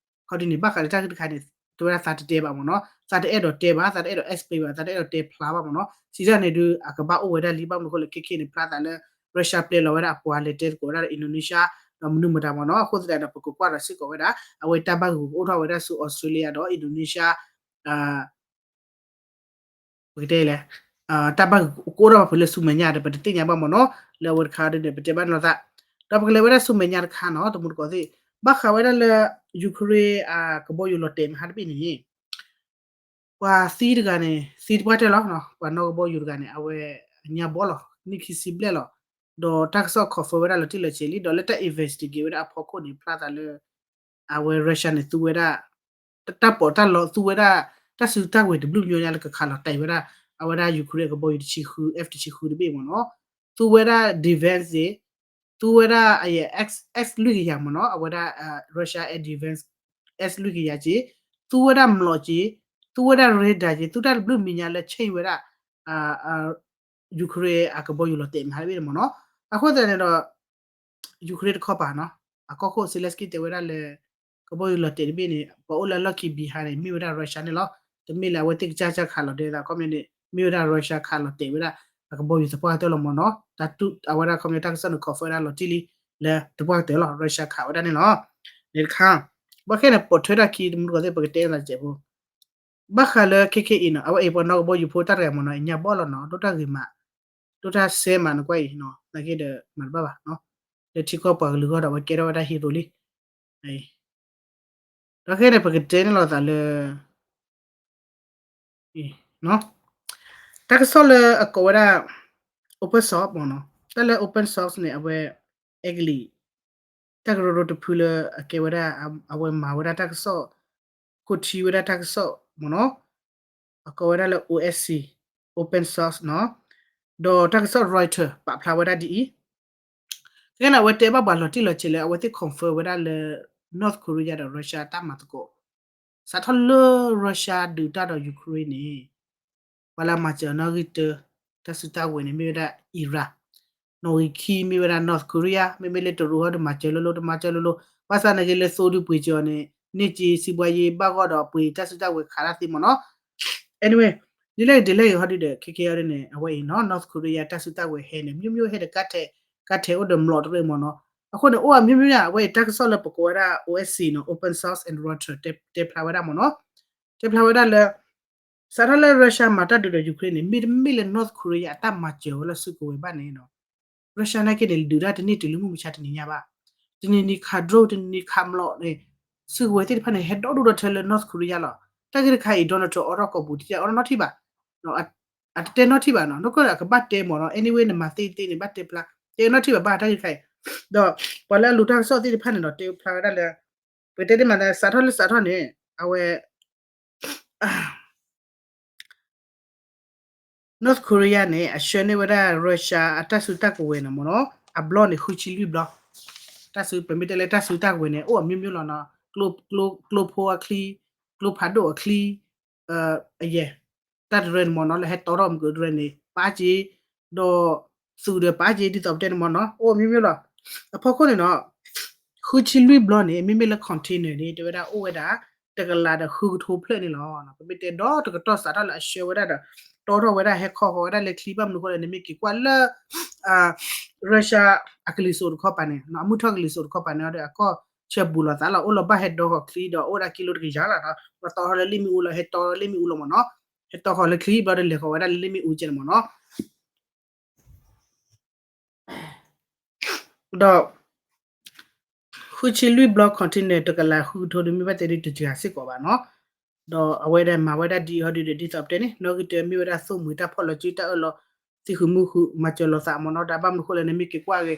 ခီဒ်န့ၣ် ဘၣ်ဃးလၢတၢ်ဂ့ၢ်တခါန့ၣ် တဝဲဒၣ်သးတတဲဘၣ်မ့ၢ်နီၤ သးတအဲၣ်ဒိးတဲဘၣ် သးတအဲၣ်ဒိး explain ဘၣ် သးတအဲၣ်ဒိးတဲဖျါဘၣ်မ့ၢ်နီၤ စံးတၢ်န့ၣ်ဒုး အကဘၣ်အိၣ်ဝဲဒၣ်လံ ဘၣ်မနုၤအဃိလဲၣ် ခဲခဲန့ၣ် ဖျါသးလၢ Russia ပျဲလီၤဝဲဒၣ်အပှၤလဲၤတဲသကိးဝဲဒၣ်လၢ Indonesia ဒီးမနုၤမတၤမ့ၢ်နီၤ အဃိသတးဒီး ပကကွၢ်ဒီးစ့ၢ်ကီးဝဲဒၣ် အဝဲတၢ်ဘၣ်ဂုာ်ကအိၣ်ထီၣ်ဝဲဒၣ်ဆူ Australia ဒီး Indonesia ပကတဲလဲၣ် တၢ်ဘၣ်ဂုာ်ကအိၣ်ထီၣ်ဘၣ်ဖဲလၢဆူမဲာ်ညါဒီး ပတသ့ၣ်ညါဘၣ်မ့ၢ်နီၤ လၢအဝဲတခါဒ်န့ၣ် ပတဲဘၣ်နီၤသး ဒီးပကလဲၤဝဲဒၣ်ဆူမဲာ်ညါတခါနီၤ တမူတကိးသ့ၣ် ဘၣ်ဃးဝဲဒၣ်လၢ Ukraine အကဘီယူၤလီၤတဲာ်မဟါတဘ့ၣ်န့ၣ် ပှၤသံတဂၤန့ၣ် သံတပှၢ်တၢၢ်လီၤ ပှၤနီၣ်ကဘီယူၤတဂၤန့ၣ် အဝဲညါဘီလီၤ နံၣ်ခံဆံဘျဲၣ်လီၤ ဒီးတၢ်ကစီၣ် confirm ဝဲဒၣ်လီၤတံၢ်လီၤဆဲးလံ ဒီးလၢတၢ် investigate ဝဲဒၣ်အဖီခိၣ်န့ၣ် ဖျါသးလၢ အဝဲ Russia န့ၣ် သူဝဲဒၣ် တၢ်ပီးတၢ်လီသူဝဲဒၣ် တၢ်စုတၢ်ဝဲၤတဘျုးမညီညါလၢကခးလီၤတဲာ်ဝဲဒၣ် အဝဲဒၣ် Ukraine အကဘီယူၤတဆံဃု F တဆံဃုတဘ့ၣ်မ့ၢ်နီၤ သူဝဲဒၣ် defense သူဝဲဒၣ်အယဲၢ် X X လွံၢ်ကယၤမ့ၢ်နီၤ အဝဲဒၣ် Russia air defense X လွံၢ်ကယၤက့ သူဝဲဒၣ်မျိာ်က့ သူဝဲဒၣ် radar က့ သူတၢ်တဘျုးမညီညါလၢ change ဝဲဒၣ် Ukraine အကဘီယူၤလီၤတဲာ်မဟါတဘ့ၣ်န့ၣ်မ့ၢ်နီၤ အဃိသတးန့ၣ်ဒီး Ukraine တခီပၤနီၤ အကီၢ်ခိၣ် Zelensky တဲဝဲဒၣ်လၢ ကဘီယူၤလီၤတဲာ်တဘ့ၣ်န့ၣ် ပှၤအိၣ်လၢအလီၢ်ခံ behind န့ၣ် မ့ၢ်ဝဲဒၣ် Russia န့ၣ်လီၤ. တမ့ၢ်လၢအဝဲသ့ၣ်ကစၢ်ကစၢ်ခးလီၤတဲာ်သး ခီပညီန့ၣ် မ့ၢ်ဝဲဒၣ် Russia ခးလီၤတဲာ်ဝဲဒၣ် အကဘီယူၤသပှၢ်ကတၢၢ်လီၤမ့ၢ်နီၤ. တၢ်တူၢ်အဝဲဒၣ်ခီပညီတၢ်ကစီၣ်န့ၣ် confirm ဝဲဒၣ်လီၤတံၢ်လံ လၢသပှၢ်ကတၢၢ်လီၤ Russia ခးဝဲဒၣ်န့ၣ်လီၤ. န့ၣ်တခါ ဘၣ်ခဲန့ၣ် ပိာ်ထွဲတၢ်ခံ တမူတကိးသ့ၣ် ပကတဲသးစဲးဖိ ဘၣ်ဃးလၢ ခဲခဲအံၤနီၤ အဝဲအံၤပှၤနီၣ်ကဘီယူၤဖိတၢ်တဂၤမ့ၢ်နီၤ အညါဘီလီၤနီၤ ဒိၣ်တၢ်ဂ့ၤမး ဒိၣ်တၢ်စဲမး နကွၢ်အံၤနီၤ နာ်က့ဒီးမၤတဘၣ်ဘၣ် လၢထံကီၢ်ပှၤကလုာ်ဂီၢ်ဒီး အဝဲကဲထီၣ်ဝဲဒၣ် hero လံ ဒီးခဲန့ၣ် ပကတဲန့ၢ်လိာ်သးလၢ တၢ်ကစီၣ်လၢအကိးဝဲဒၣ် open source မ့ၢ်နီၤ တၢ်လၢ open source န့ၣ် အဝဲ အဲကလံး တၢ်ကရၢကရိတဖုလၢအကဲဝဲဒၣ် အဝဲမၤဝဲဒၣ်တၢ်ကစီၣ် ခိၣ်ထံဝဲဒၣ်တၢ်ကစီၣ်မ့ၢ်နီၤ အကိးဝဲဒၣ်လၢ O S C open source နီၤ ဒီးတၢ်ကစီၣ် Reuters ပာ်ဖျါဝဲဒၣ်ဒ်အံၤ ခဲန့ၣ် အဝဲတဲဘၣ်ပှၤလီၤတံၢ်လီၤဆဲးလၢ အဝဲသ့ၣ် confirm ဝဲဒၣ်လၢ North Korea ဒီး Russia တၢ်မၤသကိး စးထီၣ်လၢ Russia ဒုးတၢ်ဒီး Ukraine န့ၣ် ပှၤလၢမၤစၢၤအနီၣ်ဂံၢ်တၢ တၢ်စုတၢ်ဝဲၤန့ၣ် မ့ၢ်ဝဲဒၣ် Iran နီၣ်ဂံၢ်ခံမ့ၢ်ဝဲဒၣ် North Korea မ့မ့ၢ်လၢတရူးဟီဒီး မၤစၢၤလိၤလိၤ တမၤစၢၤလိၤလိၤ ဘၣ်ဆၣ်နာ်က့လၢသိဒုပှ့ၤစၢၤအီၤန့ၣ် န့ၢ်က့ စံးဘှါယ့ ဘၣ်ဂီၢ်ဒီးပှ့ၤတၢ်စုတၢ်ဝဲၤခးတၢ်သ့မ့ၢ်နီၤ anyway ဒ်လဲၣ်ဒ်လဲၣ်ဂ့ၤဟီဒုဒီး ခဲခဲအံၤန့ၣ် အဝဲအံၤနီၤ North Korea တၢ်စုတၢ်ဝဲၤဟဲန့ၣ် မျိုးမျိုးဟဲဒီး ကါထဲးအိၣ်ဒီးမျိာ်တရၢမ့ၢ်နီၤ အဃိန့ၣ် အိၣ်အမျိုးမျိုးညါ အဝဲအံၤတၢ်ကစီၣ်လၢပကိးဝဲဒၣ် O S C နီၤ open source and Reuters တဲဖျါဝဲဒၣ်မ့ၢ်နီၤ တဲဖျါဝဲဒၣ်လၢ စးထီၣ်လၢ Russia မၤတၢ်ဒုးဒီး Ukraine န့ၣ် မ့တမ့ၢ်လၢ North Korea အတၢ်မၤစၢၤဝဲလၢစုကဝဲၤဘၣ်န့ၣ်နီၤ Russia နာ်က့န့ၣ် ဒုးတၢ်တန့ၢ်တုၤလၢမုၢ်မဆါတနံၤညါဘၣ် တနံၤနံၤခး drone တနံၤနံၤခးမျိာ်န့ၣ် စုကဝဲၤသ့ၣ်တဖၣ်န့ၣ် ဟဲဒီဒူၣ်ဒီထၢလၢ North Korea လီၤ တၢ်ဂ့ၢ်တခါအံၤ Donald Trump အိးထီၣ်ကိာ်ပူၤ တအိးထီၣ်နီတထံၣ်ဘၣ် အတတဲနီတထံၣ်ဘၣ်နီၤ နီၢ်ကီၢ်အကဘၣ်တဲမ့ၢ်နီၤ anyway နမၤသ့သ့န့ၣ် ဘၣ်တဲဖျါ တဲနီတထံၣ်ဘၣ်ဘၣ်တၢ်ဂ့ၢ်တခါအံၤ ဒီးပှၤလၢအလူၤတၢ်ကစီၣ်သ့ၣ်တဖၣ်န့ၣ်ဒီး တဲဖျါဝဲဒၣ်လၢ ပကတဲန့ၣ်မး စးထီၣ်လၢစးထီၣ်န့ၣ် အဝဲ North Korea န့ၣ် အဆှၢန့ၢ်ဝဲဒၣ် Russia အတၢ်စုတၢ်ကဝဲၤန့ၣ်မ့ၢ်နီၤ အဘျီန့ၣ် ဃုဆံလွံၢ်ဘျီ တၢ်စု ပမ့ၢ်တဲလၢတၢ်စုတၢ်ကဝဲၤန့ၣ် အိၣ်အမျိုးမျိုးလီၤနီၤ ကျိ ကျိ ကျိဖိအချံ ကျိဖးဒိၣ်အချံ အယဲၢ် တၢ်တရၢန့ၣ်မ့ၢ်နီၤ လၢဟဲတီထီၣ်မုၢ်ကတရၢန့ၣ် ပာ်က့ၤ ဒီး သုးဒီးပာ်က့ၤ ဒ်သိးပတဲန့ၣ်မ့ၢ်နီၤ အိၣ်အမျိုးမျိုးလီၤ အဖီခိၣ်န့ၣ်နီၤ ဃုဆံလွံၢ်ဘျီန့ၣ် မ့မ့ၢ်လၢ container န့ၣ် တဲဝဲဒၣ်အိၣ်ဝဲဒၣ် တကလးဒီးဃုကထိဖျၢၣ်န့ၣ်လီၤ. ပမ့ၢ်တဲဒီတကတီၢ်စးထီၣ်လၢအဆှၢဝဲဒၣ်ဒီး တီထီၣ်ဝဲဒၣ် ဟဲခီဃီၤဝဲဒၣ်လၢချံ ဘၣ်မနုၤဃိလဲၣ် နမ့ၢ်က့ၤကွၢ်လၢ Russia အကလံၤစိးတခီပၤန့ၣ် အမုၢ်ထီၣ်ကလံၤစိးတခီပၤန့ၣ်ဒီး အကီၢ်ဆၢဘူးလိာ်သးလီၤ အိၣ်လီၤဘၣ်ဟဲဒီဃီၤချံဒီး အိၣ်ဝဲဒၣ်ကံလိတကယၤလီၤ လီၤတီထီၣ်လၢလ့ၣ်မ့ၣ်အူလီၤ ဟဲတီလၢလ့ၣ်မ့ၣ်အူလီၤမ့ၢ်နီၤ ဟဲတီဃီၤလၢချံဘျီဒီးလဲၤဃီၤဝဲဒၣ်လၢလ့ၣ်မ့ၣ်အူကဲန့ၣ်မ့ၢ်နီၤ ဒီး ဃုဆံလွံၢ်ဘျီ container တကလးဃုကထိဒီး မ့ၢ်ဘၣ်တဲဒ်တစှၤစ့ၢ်ကီးဘၣ်နီၤ. ဒီးအဝဲဒၣ်မၤဝဲဒၣ်ဒ်အံၤဟီဒုဒီး ဒ်သိးပတဲန့ၣ် နီၣ်ဂံၢ်တမ့ၢ်ဝဲဒၣ်သိၣ်မှံၤတၢ်ဖီၣ်လီၤစုတၢ်အၢၣ်လီၤ သံဃုာ်မူဃုာ် မၤစၢၤလိာ်သးမ့ၢ်နီၤ. ဒီးဘၣ်မနုၤဃိလဲၣ်န့ၣ် မ့ၢ်က့ၤကွၢ်က့ၤ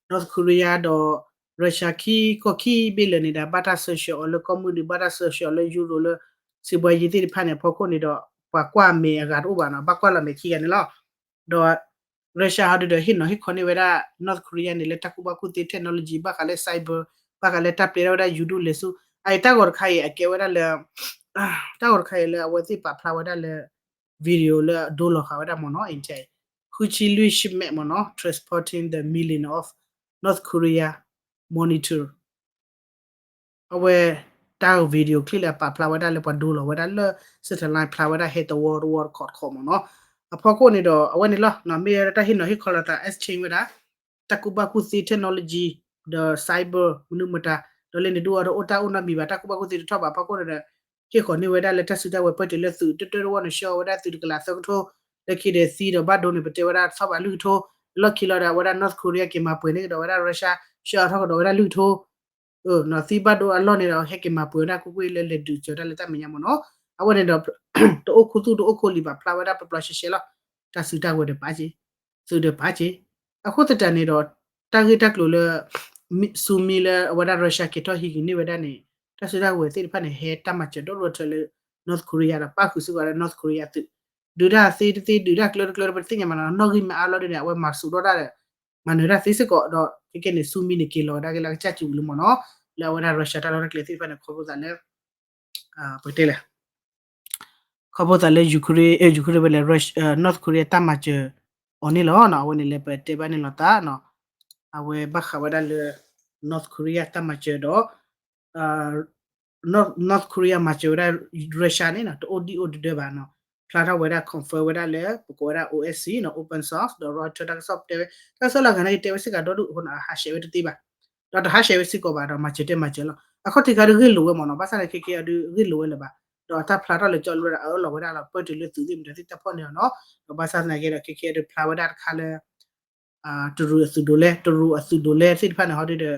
North Korea ဒီး Russia ခံကီၢ်ခံဘ့ၣ်လၢာ်န့ၣ်ဒီး ဘၣ်တၢ်ဆၢဆှၢအီၤလၢကီၢ်မုၢ်ဒုး ဘၣ်တၢ်ဆၢဆှၢအီၤလၢယူရိၤလၢ စံးဘှါယံၤသ့ၣ်တဖၣ်န့ၣ် အဖီခိၣ်န့ၣ်ဒီး ပှၤကွၢ်မဲာ်အဂၤတအိၣ်ဘၣ်နီၤ ဘၣ်ကွၢ်လီၤမဲာ်ခံဂၤန့ၣ်လီၤ. ဒီး Russia ဟီဒုဒီး ဟ့ၣ်နီၤဟ့ၣ်ခီန့ၢ်ဝဲဒၣ် North Korea န့ၣ် လၢတၢ်ကူၣ်ဘၣ်ကူၣ်သ့ technology ဘၣ်ဃးလၢ cyber ဘၣ်ဃးလၢတၢ်ပျဲထီၣ်ဝဲဒၣ် ယူၤဒိၣ်လဲၤဆူ အအံၤတၢ်ဂီၤတခါအံၤ အကဲဝဲဒၣ်လၢ တၢ်ဂီၤတခါအံၤလၢအဝဲသ့ၣ်ပာ်ဖျါဝဲဒၣ်လၢ video လၢအဒိလီၤဃာ်ဝဲဒၣ်မ့ၢ်နီၤ အံၤ ဃုဆံလွံၢ် shipment မ့ၢ်နီၤ transporting the million of North Korea monitor အဝဲ တၢ် video clip လၢအပာ်ဖျါဝဲဒၣ်လၢပှၤဒိလီၤဝဲဒၣ်လၢ satellite ဖျါဝဲဒၣ်ဟဲတဝီတဝီတခီတခီမ့ၢ်နီၤ. အဖီခိၣ်န့ၣ်ဒီး အဝဲန့ၣ်လီၤ မ့ၢ်ဝဲဒၣ်တၢ်ဟ့ၣ်နီၤဟ့ၣ်ခီလိာ်သး exchange ဝဲဒၣ် တၢ်ကူၣ်ဘၣ်ကူၣ်သ့ technology ဒီး cyber မနုၤမတၤ ဒီးလၢန့ၣ်ဒုးအီၤဒီးအိၣ်တၢ်အိၣ်နီတမံၤဘၣ် တၢ်ကူၣ်ဘၣ်ကူၣ်သ့တထီၣ်ဘၣ်အဖီခိၣ်န့ၣ်ဒီး ဟ့ၣ်ဃီၤန့ၢ်ဝဲဒၣ်လၢတၢ်စုတၢ်ဝဲၤပၢၢ်တုၤလၢသုး တၢတၢတဝီန့ၣ် ဆှၢအီၤဝဲဒၣ်သုးတကလးသၢကထိ လၢခံဒီးသံဒီးဘၣ်ဒိန့ၣ် ပတဲဝဲဒၣ်ထီၣ်ဘးလွံၢ်ကထိ လီၢ်ခံလီၤဒီး အဝဲဒၣ် North Korea က့ၤမၤပှဲၤန့ၢ်ကဒီးဝဲဒၣ် Russia ဆှၢအီၤထီၣ်ကဒီးဝဲဒၣ်လွံၢ်ကထိ သံဘၣ်ဒိအလီၢ်န့ၣ်ဒီး ဟဲက့ၤမၤပှဲၤဝဲဒၣ်ကွ့ၢ်ကွ့ၢ်လၢလဲၤဒုးစၢၤတၢ်လၢတၢ်မဲာ်ညါမ့ၢ်နီၤ. အဝဲန့ၣ်ဒီး တအိၣ်ခူသူၣ်တအိၣ်ခူလံာ်ဘၣ် ဖျါဝဲဒၣ်ပျီပျီရှဲရှဲလီၤ. တၢ်စုတၢ်ဝဲၤဒီးပာ်က့ၤ သုးဒီးပာ်က့ၤ အဃိသတးန့ၣ်ဒီး တၢ်ဂ့ၢ်တၢ်ကျိၤလၢ ဆူမံလၢအဝဲဒၣ် Russia က့ၤထီၣ်ဟံးက့ၤန့ၢ်ဝဲဒၣ်န့ၣ် တၢ်စုတၢ်ဝဲၤသ့ၣ်တဖၣ်န့ၣ် ဟဲတၢ်မၤစၢၤဒိၣ်ဒိၣ်ထၢလၢ North Korea ဒီးပၣ်ဃုာ်စ့ၢ်ကီးလၢ North Korea သုး ဒုးတၢ်သ့တသ့ ဒုးတၢ်ကျၢတကျၢ ပတသ့ၣ်ညါမးနီၤ နီၣ်ဂံၢ်မ့ၢ်အါလီၤဒ်န့ၣ် အဝဲမၤစူးထီၣ်တၢ်ဒီး မၤနၢၤတၢ်သ့စ့ၢ်ကီးဒီး ခဲကဲန့ၣ် ဆူမံန့ၣ်က့ၤလီၤဝဲဒၣ်က့ၤလၢကစၢ်စုပူၤလံမ့ၢ်နီၤ လၢအဝဲဒၣ် Russia တၢ်လီၢ်တၢ်ကျဲသ့ၣ်တဖၣ်န့ၣ် ခီဖျိသးလၢ ပကတဲလဲၣ် ခီဖျိသးလၢ Ukraine အဲ Ukraine ဝဲလဲၣ် North Korea တၢ်မၤစၢၤအီၤန့ၣ်လီၤ. အဝဲန့ၣ်လၢပတဲဘၣ်န့ၣ်လီၤသး အဝဲဘၣ်ဃးဝဲဒၣ်လၢ North Korea တၢ်မၤစၢၤဒီး North Korea မၤစၢၤဝဲဒၣ် Russia န့ၣ် တအိၣ်ဒံၣ်အိၣ်တဒၢဘၣ်နီၤ ဖျါထီၣ်ဝဲဒၣ် confirm ဝဲဒၣ်လၢ ပကိးဝဲဒၣ် O S C နီၤ open source ဒီး Reuters တၢ်ကစီၣ်ပတဲဝဲ တၢ်ကစီၣ်လၢအဂၤန့ၣ် ကတဲဝဲစ့ၢ်ကီးဒီဒူၣ်အဃိန့ၣ် အဟးဆှဲးဝဲတသ့ဘၣ် ဒီးတဟးဆှဲးဝဲစ့ၢ်ကီးဘၣ်ဒီး မၤစၢၤတဲမၤစၢၤလီၤ. အခီၣ်ထံးခါဒုးဂ့ၢ်လိာ်ဝဲမ့ၢ်နီၤ ဘၣ်ဆၣ်န့ၣ် ခဲကဲအဒုးဂ့ၢ်လိာ်ဝဲလၢၤဘၣ် ဒီးအတၢ်ဖျါထီၣ်လၢကၠီလၢအအၢၣ်လီၤဝဲဒၣ်လီၤ ပၢၢ်တုၤလၢသုးသ့ၣ်မတၤသ့ၣ်တၢ်ဖီၣ်န့ၢ်အီၤနီၤ ဒီးဘၣ်ဆၣ်သနာ်က့ဒီး ခဲကဲအဒုးဖျါဝဲဒၣ်တခါလၢ တရူးအသုးဒိးလဲ တရူးအသုးဒိးလဲသ့ၣ်တဖၣ်န့ၣ် ဟီဒုဒီး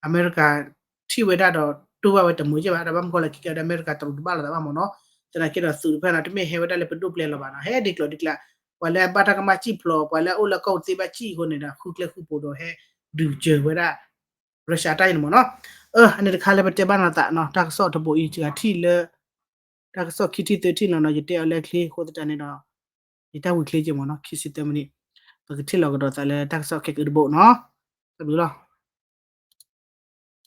အမဲရကၤ ထံၣ်ဝဲဒၣ်ဒီး တူၢ်ဘၣ်ဝဲတမုာ်က့ဘၣ် ဒီးဘၣ်မနုၤဃိလဲၣ် ခဲကဲဒီး အမဲရကၤတရူးတဘၣ်လိာ်သးဘၣ်မ့ၢ်နီၤ သနာ်က့ဒီးသုးတဖၣ်န့ၣ် တမ့ၢ်ဟဲဝဲဒၣ်လၢပဒိၣ်ပျဲလီၤဘၣ်နီၤ ဟဲဒ်ကျိၤဒ်ကျဲ ပှၤလၢအဘၣ်တၢ်ကမၣ်စံၣ်ဖျိး ပှၤလၢအအိၣ်လၢကီၢ်ပူၤသ့ဘၣ်စံၣ်အဃိန့ၣ်ဒီး ဃုကျဲဃုပူၤဒီးဟဲဒုးစၢၤဝဲဒၣ် Russia တၢ်အံၤန့ၣ်မ့ၢ်နီၤ အန့ၣ်တခါလၢပတဲဘၣ်နီၤသးနီၤ တၢ်ကစီၣ်တဘိအံၤ စှၤထံၣ်လၢ တၢ်ကစီၣ်ခံထံၣ်သၢထံၣ်နီၤနီၤ ယတဲအီၤလၢချ့အဃိသတးန့ၣ်ဒီး ယတၢ်ဝံၤချ့က့မ့ၢ်နီၤ ခံဆံသၢမံးနံး ပကထံၣ်လီၤကဒီးသးလၢတၢ်ကစီၣ်ခဲကအုတဘိနီၤ တၢ်ဘျုးလီၤ